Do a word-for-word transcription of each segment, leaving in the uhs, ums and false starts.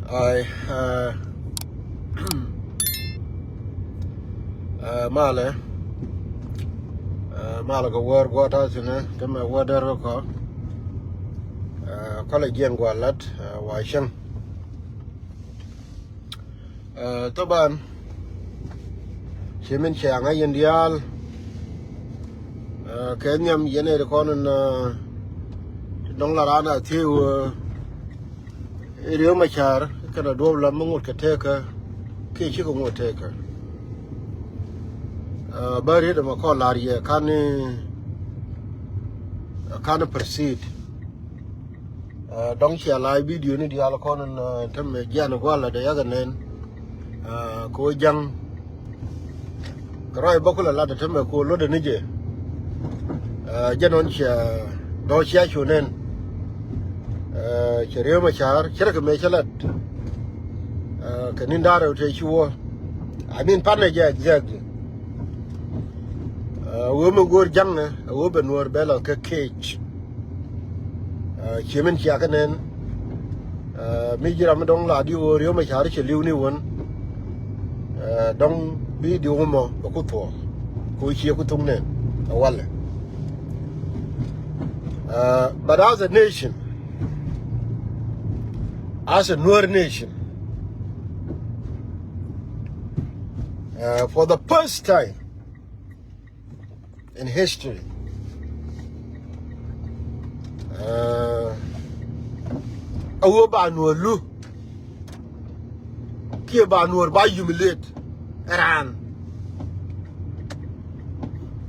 Ai, ɛ, ɛ, malɛ, ɛ, malɛ kɛ wäär guɔ ta̱a̱ thi̱n ɛ, tämɛ wäär dɛr kɛ kɔ, ɛ, kɔlɛ jiɛn guɔ lat, ɛ, wa cäŋ. Ɛ, thaban, ci min cɛ aŋa yɛn diaal, ɛ, kɛ nhiam yɛn ɛ ri kɔn in, ɛ, dɔ̱ŋ la raan a thiee wee, ɛ, Riek Machar kɛnɛ duɔ̱ɔ̱p la mi ŋot kɛ tekä kiɛ cikɛ ŋot tekä. Ɛ, bä riet ɛmɛ kɔn la̱r yɛ ka̱n, ɛ, ka̱n proceed. Ɛ, dɔ̱ŋ cia la̱a̱c video ni diaal kɔn in, ɛ, tämɛ jian gua̱l la dee yakɛ nɛn. Ɛ, kɛ wä ja̱ŋ kɛ rɔy bä kulɛ lat tämɛ kɛ wä luɔtdɛ ni jɛ. Ɛ, jɛ nɔn cia dɔ̱ŋ cia cu nɛn. Ɛ, cɛ Riek Machar cɛ rɛ kɛ mëë cɛ lat. Ɛ, kɛ ni̱n da̱rɛ wä tëë ci wä. I mean, panɛ jɛ exactly. Ɛ, wee mi go̱o̱r ja̱ŋ ɛ, ɛ wee bɛ Nuɔ̱ɔ̱r bɛ lɔ kɛ cage. Ɛ, ci min cia kɛ nɛn. Ɛ, mi ji̱ ram mi dɔ̱ŋ la di ɣöö Riek Machar cɛ li̱w ni wän. Ɛ, dɔ̱ŋ bi di wä mɔ bɛ ku thuɔ̱ɔ̱k. Ku cie ku thuk nɛn ɛ walɛ. Ɛ, but as a nation, as a Nuer nation, ɛ, for the first time in history, ɛ, a wee ba Nuɔ̱ɔ̱r lu kiɛ ba Nuɔ̱ɔ̱r ba humiliate ɛ raan.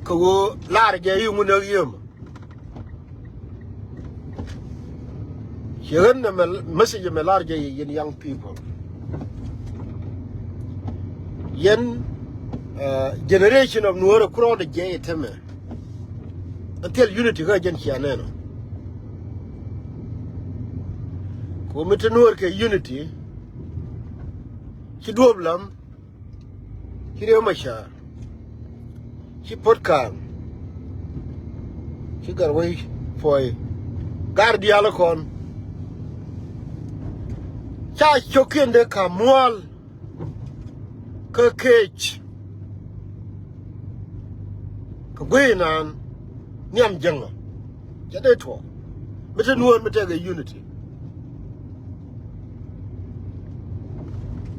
Kɛ wee lar jɛ i̱ ŋun ɛ yiëëm. Ci ɣän nɛ mɛ message mɛ lar jɛ yɛn young people. Yɛn, ɛ, generation of Nuɔ̱ɔ̱r ɛ kurɔɔdɛ jɛ i̱ tämɛ. Ɛ thil unity kä jɛn cia nɛn ɔ. Ku mi te Nuɔ̱ɔ̱r kɛ unity, ci duɔ̱ɔ̱p lam, ci Riek Machar, ci Puot Kaŋ, ci Gatwec Puɔy, gar diaal kɔn. Ca cio̱kiɛn dee ka̱m mua̱a̱l kä cage. Kɛ guiy naan nhiam jäŋä. Cɛ dee tuɔɔk. Mi te Nuɔ̱ɔ̱r mi tekɛ unity.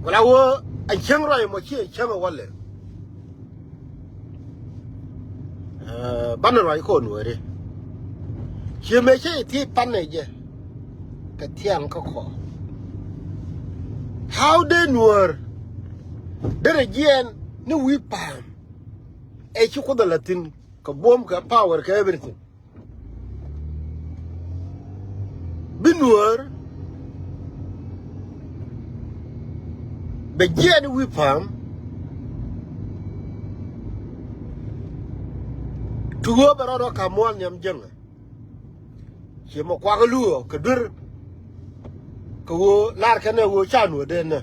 Wala wee a cäŋ ruac mɔ ci a cäŋ a walɛ. Ɛ, banɛ ruac kɔn Nuɔ̱ɔ̱ri. Ci mëë cä i̱ thiec panɛ jɛ kɛ thiaŋ kä kɔ. How dee Nuɔ̱ɔ̱r derɛ jiɛɛn ni wi̱i̱ pa̱a̱m ɛ ci Kuoth a la̱thi̱n kɛ buɔ̱m kɛ power kɛ everything. Bi Nuɔ̱ɔ̱r bɛ jiɛɛn wi̱i̱ pa̱a̱m. Ti ɣöö bɛ rɔɔdɛ ka̱m mua̱a̱l nhiam jäŋä. Ciɛ mɔ kuak luɔ kɛ duer. Kɛ ɣöö lar kɛn ɛ ɣöö ca Nuɔ̱ɔ̱r dee nɛ.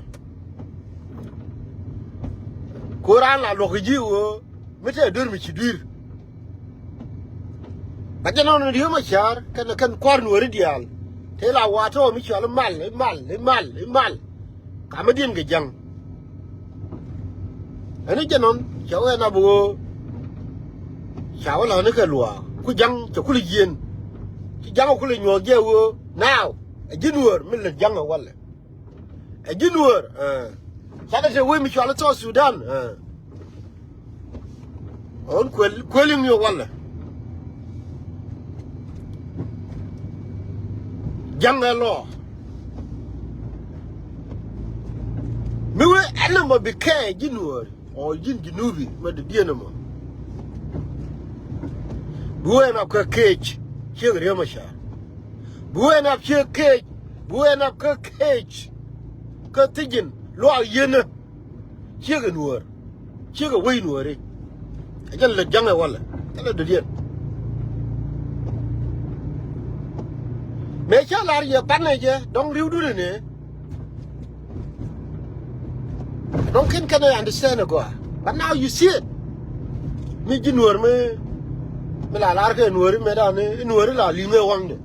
Ku raan la luɔk ji̱ ɣöö mi te duer mi ci dui̱r. Ba jɛ nɔn Riek Machar kɛn kɛn kua̱r Nuɔ̱ɔ̱ri diaal. Te la wa̱a̱ tɔ̱ mi cɔal i̱ mal, i̱ mal, i̱ mal, i̱ mal. Kamä diɛn kɛ ja̱ŋ. Ɛn i̱ jɛ nɔn cɛ wee nap ɣöö ca wä la̱ni kɛ luaak ku ja̱ŋ cɛ kulɛ jiɛn. Ci ja̱ŋ ɛ kulɛ nyuɔ̱ɔ̱k jɛ ɣöö now ɛ ji̱ Nuɔ̱ɔ̱r mi lät ja̱ŋ ɛ walɛ. Ɛ ji̱ Nuɔ̱ɔ̱r, ɛ. Canɛ te wec mi cɔal i̱ South Sudan, ɛ. Ɣän kuël, kuël in mi walɛ. Ja̱ŋ ɛ lɔ. Mi wee ɛn nɔmɔ bi kɛ ji̱ Nuɔ̱ɔ̱r. Ɔ ji̱n Jinubi mɛ dɔ̱diɛn ɛmɔ. Bi wee nap kä cage ciek Riek Machar. Bi wee nap ciek cage, bi wee nap kä cage. Kä thi̱ji̱n luaak yieenä. Ciek ɛ Nuɔ̱ɔ̱r. Ciek ɛ wec Nuɔ̱ɔ̱ri. Ɛ jɛn lät ja̱ŋ ɛ walɛ. Ɛ lät dɔ̱diɛn. Mëë cä lar yɛ panɛ jɛ dɔ̱ŋ ri̱wdun ɛnɛ. Dɔ̱ŋ ken kɛn ɛ understand ɛ gɔaa. But now you see it. Mi ji̱ Nuɔ̱ɔ̱r mi, mi la lar kɛ Nuɔ̱ɔ̱ri mëë dan i̱ Nuɔ̱ɔ̱ri la li̱ŋ ɛ waŋdɛ.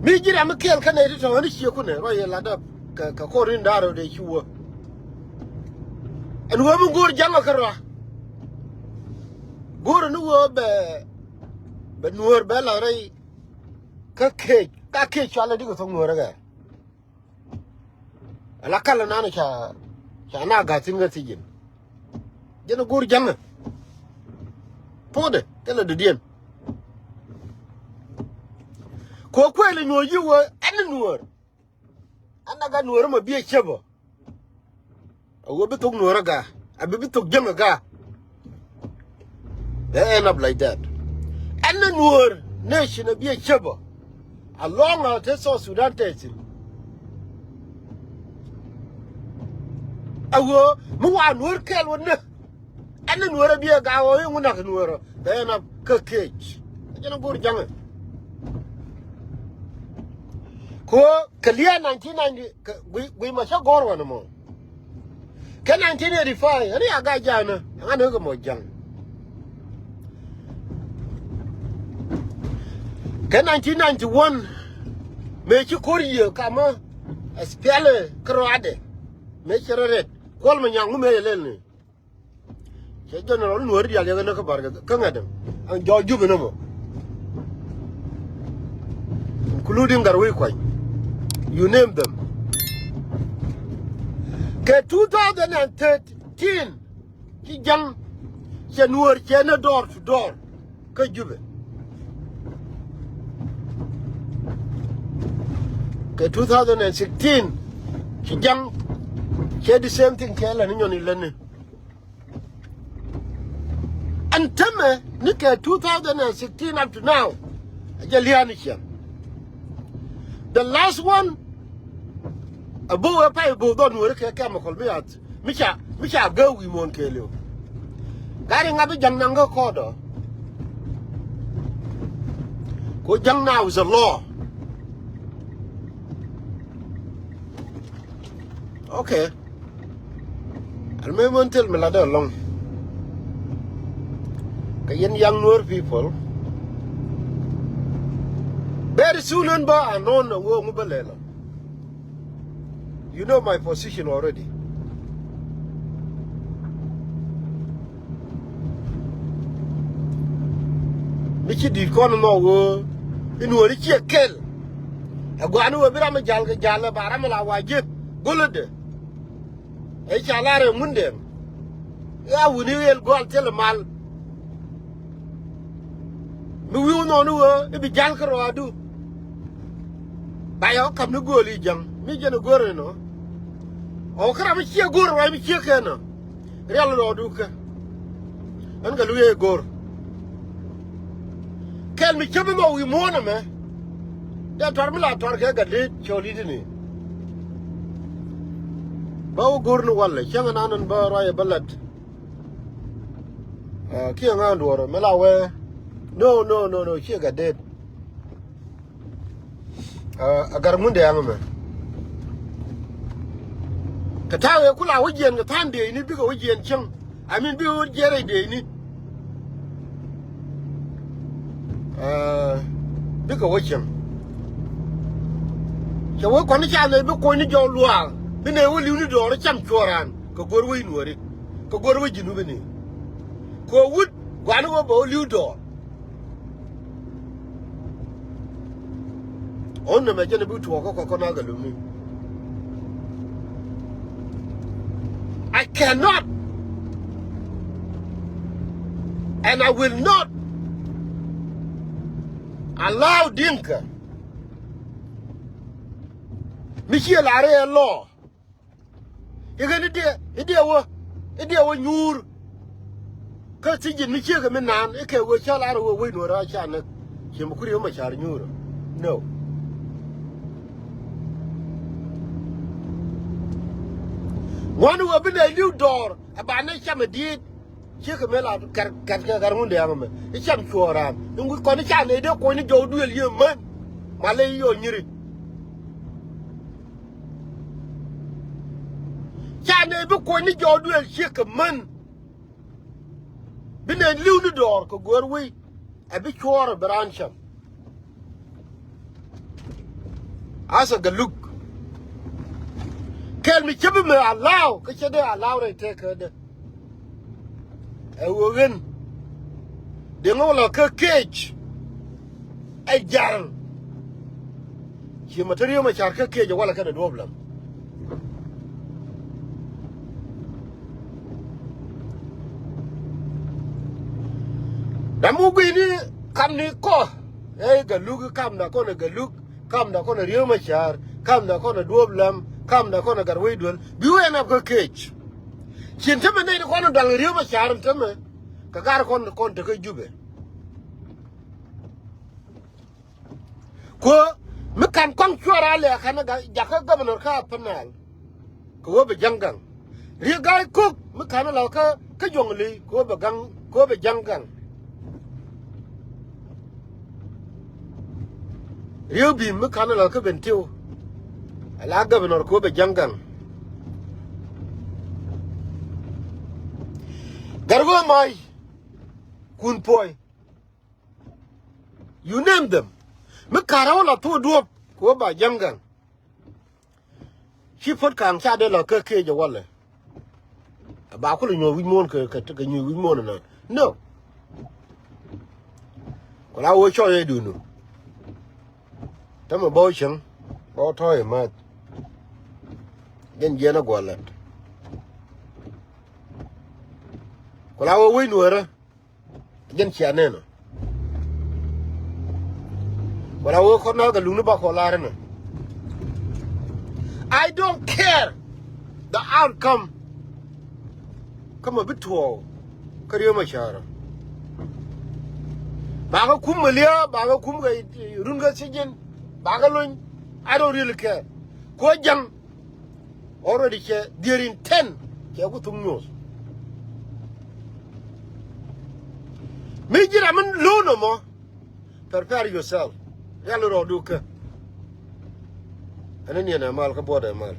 Bi ji̱ ram mi kɛɛl kä nɛy ti tɔ̱ ɣän i̱ ciëkun ɛ ruac yɛ latdä kɛ, kɛ ko̱r in da̱r rɔ̱ dee ci wä. Ɛn wee mi go̱o̱r ja̱ŋ ɛ kä rɔa. Go̱o̱r ni wee bɛ, bɛ nuäär bɛ la̱th rɛy kä kec, ka kec cualɛ dikɛ thok nuäär ɛ gɛr. Ala kalɛ nanɛ ca, ca na ga̱thi̱n kä thi̱ji̱n. Jɛn a go̱o̱r ja̱ŋä. Puɔ̱tdɛ thilɛ dɔ̱diɛn. Kɛ kuëël inyuɔ̱ɔ̱c yi wee ɛn nuäär. Ɛn a gat nuäär mɔ biɛ cäpä. A wee bi thok nuäär a ga, a bi bi thok jäŋ a ga. They end up like that. Ɛn ni nuäär nation a biɛ cäpä. Alɔŋ a te South Sudan te thin. A wee mi wa nuäär kɛɛl wä nä. Ɛn ni nuäär a biɛ ga wä iŋu nak nuäär a. They end up kä kec. Jɛn a go̱o̱r jaŋɛ. Ko kɛ lia̱a̱ nineteen ninety, kɛ gui, gui ma cä go̱o̱r wä ni mɔ. Kɛ nineteen eighty-five, ani a ga ja̱a̱nä, ɛŋa ni kɛ mɔ ja̱ŋ. Kɛ nineteen ninety-one, mëë ci ko̱r yiëë kamä, ɛ spiɛlɛ kärɔadɛ, mëë cɛ rɔ rɛt, kuɔl mi nyaŋ ŋu mëë yɛ lɛl ni. Cɛ general nuɔ̱ɔ̱ri diaal yɛ kɛ näk kä bar kɛ ŋa̱t ɛm. Ɛn jɔɔk Jubɛ nɔmɔ. Including Gatwec Kuany. You name them. Kɛ two thousand and thirteen, ci ja̱ŋ, cɛ nuɔ̱ɔ̱r cɛ ni door to door kä Jubɛ. Kɛ two thousand and sixteen, ci ja̱ŋ, cɛ the same thing, cɛ lɛ ni nyɔn ilɛ ni. Ɛn tämɛ ni kɛ two thousand and sixteen up to now, a jɛ lia̱a̱ ni ciɛŋ. The last one, a bo̱o̱ ɛ pay bo̱o̱ dhɔn weri kɛ chemical mi a, mi ca, mi ca gäk wi̱i̱ muɔ̱ɔ̱n kɛɛliw. Gari ŋa̱th bi ja̱ŋ naŋ kä kɔɔdɔ. Ko ja̱ŋ now is a law. Okay. Al mi mën thil mi latdä alɔŋ. Kɛ yɛn young Nuer people. Very soon ɛn bä a nɔn a ŋo̱o̱ŋ bä lɛl. You know my position already. Mi ci di̱t kɔn nɔ ɣöö i̱ nuɔ̱ɔ̱ri ciɛ kɛl. Ɛ gua̱a̱ni ɣöö bi ram mi ja̱l kɛ ja̱l ɛ ba ram mi la wa ji̱ go̱lädɛ. Ɛ ca lar ɛ Ŋundɛŋ. I̱ a wuni ɣël gɔal thilɛ mal. Mi wi̱i̱ wä nɔɔni ɣöö i̱ bi ja̱l kärɔaadu. Ba yɛ wä ka̱m ni gööl i̱ ja̱ŋ mi jɛn ɛ göör ɛnɔ. Ɔ kä ram mi ciɛ göör ruac mi ciek kɛ ɛnɔ. Rial rɔɔdu kä. Ɣän kɛ luye go̱r. Kɛl mi cäp ɛmɔ wi̱i̱ muɔ̱ɔ̱n ɛmɛ. Dee tɔr mi la tɔr kɛ gat dee cɔl i̱tini. Bä wä go̱r ni walɛ cäŋ ɛnan ɛn bä ruac ɛ bä lat. Kiɛ ŋa̱a̱n duɔ̱ɔ̱r ɛmɛ la wee. No, no, no, no, ciɛ gat dee. A gar Ŋundɛŋ ɛmɛ. Kɛ ta̱a̱ ëë ku la wä jiɛn kɛ tha̱a̱ŋ dëëcni bikɛ wä jiɛn cäŋ. I mean bikɛ wä jiɛn rɛy dëëcni. Bikɛ wä cäŋ. Cɛ wä kɔn i̱ ca nɛy bi kuɔ̱nyni jɔw luaak bi nɛy wä li̱wni dɔɔr i̱ cam cuɔ̱ɔ̱ran kɛ go̱r wä i̱ nuɔ̱ɔ̱ri kɛ go̱r wä ji̱ nupini. Kɛ wut gua̱ni wä bɛ wä li̱w dɔɔr. Ɣän nɛmɛ jɛn ɛ bi tuɔɔk kä kɔk kɔn a kɛ lumi. I cannot and I will not allow Dinka mi ciɛ lar ɛ lɔ. I̱ ɣän i̱ diɛ i̱ diɛ wä i̱ diɛ wä nyuur. Kä thi̱ji̱n mi ciek mi naan i̱ kɛ wee cä lar wee wec nuɔ̱ɔ̱r a ca näk. Ciɛ mi kuri wä ma car nyuur. No. Ŋuɔ̱ni wee bi nɛy li̱w dɔɔr ɛ ba nɛy cam ɛ diet. Ciek mi la kɛr kɛr kɛ kɛr Ŋundɛŋ ɛmɛ i̱ cam cuɔɔran i̱ ŋui̱ kɔn i̱ ca nɛy dee kuɔ̱nyni jɔw duël yiëë män. Ma ley yɔɔ nyiri. Ca nɛy bi kuɔ̱nyni jɔw duël ciek kɛ män. Bi nɛy li̱w ni dɔɔr kɛ go̱o̱r wei. Ɛ bi cuɔɔr ɛ bi raan cam. Asa Galuk. Kɛl mi cä bi mɛ allow, kä cä dee allow rɛy tëëkädɛ. Ɛ ɣöö ɣän dee ŋä wä la kä kec. Ɛ ja̱l. Ci ma te Riek Machar kä kec ɛ wä la kɛnɛ duɔ̱ɔ̱p lam. Dam wä guini kamni kɔ. Ɛ Galuk kamda kɔn ɛ Galuk. Kamda kɔn a Riek Machar, kamda kɔn a Duɔp Lam, kamda kɔn a Gatwec Duel. Bi wee nap kä kec. Cin tämɛ nɛy ti kɔn a dal Riek Machar tämɛ. Kɛ gar kɔn kɔn tekä Jubɛ. Kuɔ mi kan kɔn cuɔr a lɛ kan jakä governor kä Upper Nile. Kɛ wä bɛ ja̱ŋ gaŋ. Riek Gai Kok mi ka̱n a la kä, kä Juɔ̱ŋ Ley kɛ wä bɛ gaŋ, kɛ wä bɛ ja̱ŋ gaŋ. Riek Bim mi ka̱n a la kä Bentiu. A la governor kɛ wä bɛ ja̱ŋ gaŋ. Gatwec Mac, Kun Puɔy. You name them. Mi ka̱n a wä la thok duɔ̱ɔ̱p kɛ wä ba ja̱ŋ gaŋ. Ci Puɔt Kaŋ ca dee la kä kec ɛ walɛ. Ba kulɛ nyuɔ̱th wi̱c muɔ̱ɔ̱n kɛ, kɛ, kɛ nyuɔ̱th wi̱c muɔ̱ɔ̱n ɛnɔ. No. Ku la wee cɔy ɛ duŋdu. Tämɛ bä wä cieŋ, bä wä tɔ̱ɔ̱c ɛ määth. Jɛn jiɛn ɛ guɔ lät. Ku la wee wec Nuäärä. Jɛn cia nɛn ɔ. Wala wee kɔn na kɛ luni ba kɔ lar inɔ. I don't care the outcome. Kä mɛ bi tuɔɔk kä Riek Machar. Bakɛ kum mɛ lia̱a̱, bakɛ kum kɛ run kä sijin, bakɛ lony. I don't really care. Kuɔ ja̱ŋ. Already cɛ, their intent cɛ ku thuk nyuɔth. Mi ji̱ ram mi lo̱o̱n nɔmɔ, prepare yourself. Rial rɔɔdu kä. Ɛn ni niɛn ɛ mal kä buɔt ɛ mal.